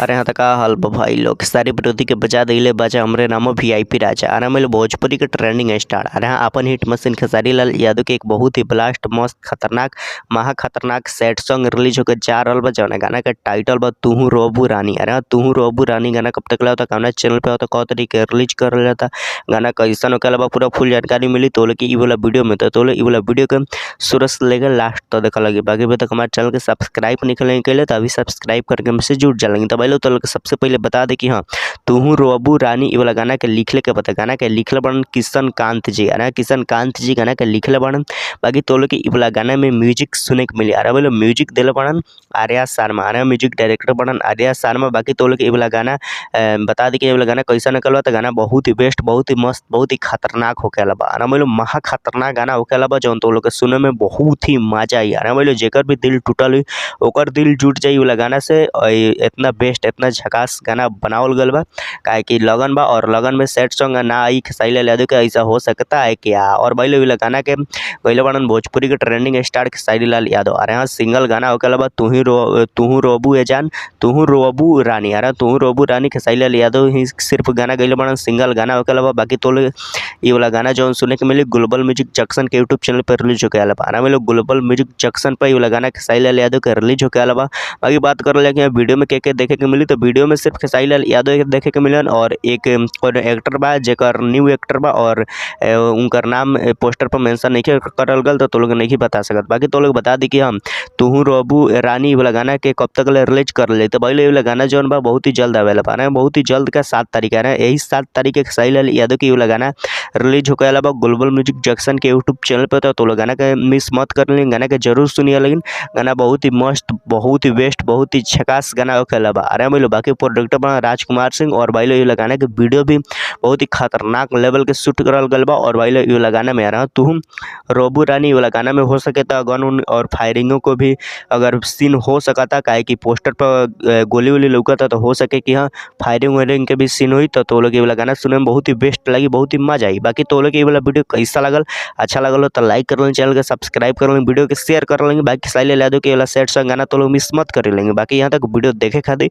अरे हाँ तक हाल भाई लोग सारे विरोधी के बजा दिले बाजा हमरे नामो वीआईपी राजा। अरे हमारे भोजपुरी के ट्रेंडिंग स्टार। अरे हाँ अपन हिट मशीन खेसारी लाल यादव के एक बहुत ही ब्लास्ट मस्त खतरनाक महा खतरनाक सैड सॉन्ग रिलीज होकर जा रहा बा जौना गाना के टाइटल बा तुहू रोबू रानी। अरे हाँ तुहू रोबू रानी गाना कब तक लाता कौना चैनल पे होता कौ तरीके रिलीज कर जाता गाना कैसन होकर बा पूरा फुल जानकारी मिली तो कि वाला वीडियो में तो ई वाला वीडियो के शुरू से लेकर लास्ट तक देखा लगी। बाकी अभी तक हमारे चैनल के सब्सक्राइब नहीं कैले तो अभी सब्सक्राइब करके हमसे जुड़ जाएंगे। तो भाई लोग तो सबसे पहले बता दे कि हाँ तुहू रोबू रानी वाला गाना के लिखले के पता गाना के लिखले बड़न किशन कांत जी। अरे किशन कांत जी गाना के लिखले बड़न। बाकी तो लोग के वाला गाना में म्यूजिक सुने के मिली। अरे बोलो म्यूजिक दिले बड़न आर्या शर्मा। अरे म्यूजिक डायरेक्टर बड़न आर्या शर्मा। बाकी तो लोग के वाला गाना बता दे कि वाला गाना कैसा निकलवा तो गाना बहुत ही बेस्ट बहुत ही मस्त बहुत ही खतरनाक होके बा। अरे बोलो महा खतरनाक गाना होके बा जौन तो लोग के सुने में बहुत ही मजा आई। अरे बोलो जेकर भी दिल टूटल हुई ओकर दिल जुट जाई वाला गाना से। इतना बेस्ट इतना झकास गाना बनावल गल बा काहे कि लगन बा और लगन में सैड सॉन्ग ना आई खेसारी लाल यादव के ऐसा हो सकता है क्या। और भाई लोग गाना के पहले बड़न भोजपुरी के ट्रेंडिंग स्टार खेसारी लाल यादव। अरे हाँ सिंगल गाना होके बा तुहू रोबू ए जान तुहू रोबू रानी। अरे तुहू रोबू रानी खेसारी लाल यादव ही सिर्फ गाना गैले बड़न सिंगल गाना होके बा। बाकी तो ये वाला गाना जो सुने के मिली ग्लोबल म्यूजिक जंक्शन के यूट्यूब चैनल पर रिलीज होके आला बा। अरे लोग ग्लोबल म्यूजिक जंक्शन पर ये वाला गाना खेसारी लाल यादव के रिलीज होके आला बा। बाकी बात कर लिया कि वीडियो में के देखे के मिली तो वीडियो में सिर्फ खेसारी लाल यादव के देखे के मिलन और एक और एक्टर बा जेकर न्यू एक्टर बा और उनकर नाम पोस्टर पर मेंशन नहीं करल गल तो लोग नहीं बता सकत। बाकी तो लोग बता दी कि हम तुहू रोबू रानी वाला गाना के कब तक रिलीज कर ले तो भाई वाला गाना जौन बा बहुत ही जल्द आवेला बा। बहुत ही जल्द का 7 तारीख है यही 7 तारीख के खेसारी लाल यादव की वाला गाना रिलीज होकर आला बा ग्लोबल म्यूजिक जंक्शन के यूट्यूब चैनल पर। तो लोग गाना के मिस मत कर लें, गाना के जरूर सुनिए। लेकिन गाना बहुत ही मस्त बहुत ही बेस्ट बहुत ही झकास गाना होके बा। अरे भाई बाकी प्रोडक्टर बना राजकुमार सिंह और भाई लोग गाना के वीडियो भी बहुत ही खतरनाक लेवल के शूट करल गल बा। और भाई लोग वाला गाना में आ रहा तुम रोबू रानी वाला गाना में हो सके तो गन और फायरिंगों को भी अगर सीन हो सकता काहे कि पोस्टर पर गोली वोली लौकता तो हो सके कि हाँ फायरिंग वायरिंग के भी सीन हुई तो लोग वाला गाना सुने में बहुत ही बेस्ट लगी बहुत ही मजा आई। बाकी तो लोग ये वाला वीडियो कैसा लगल अच्छा लगल हो तो लाइक कर लेंगे, चैनल के सब्सक्राइब कर लेंगे, वीडियो के शेयर कर लेंगे। बाकी खेसारी लाल यादव के वाला सेट सॉन्ग गाना तो लोग मिस मत कर लेंगे। बाकी यहाँ तक वीडियो देखे खातिर।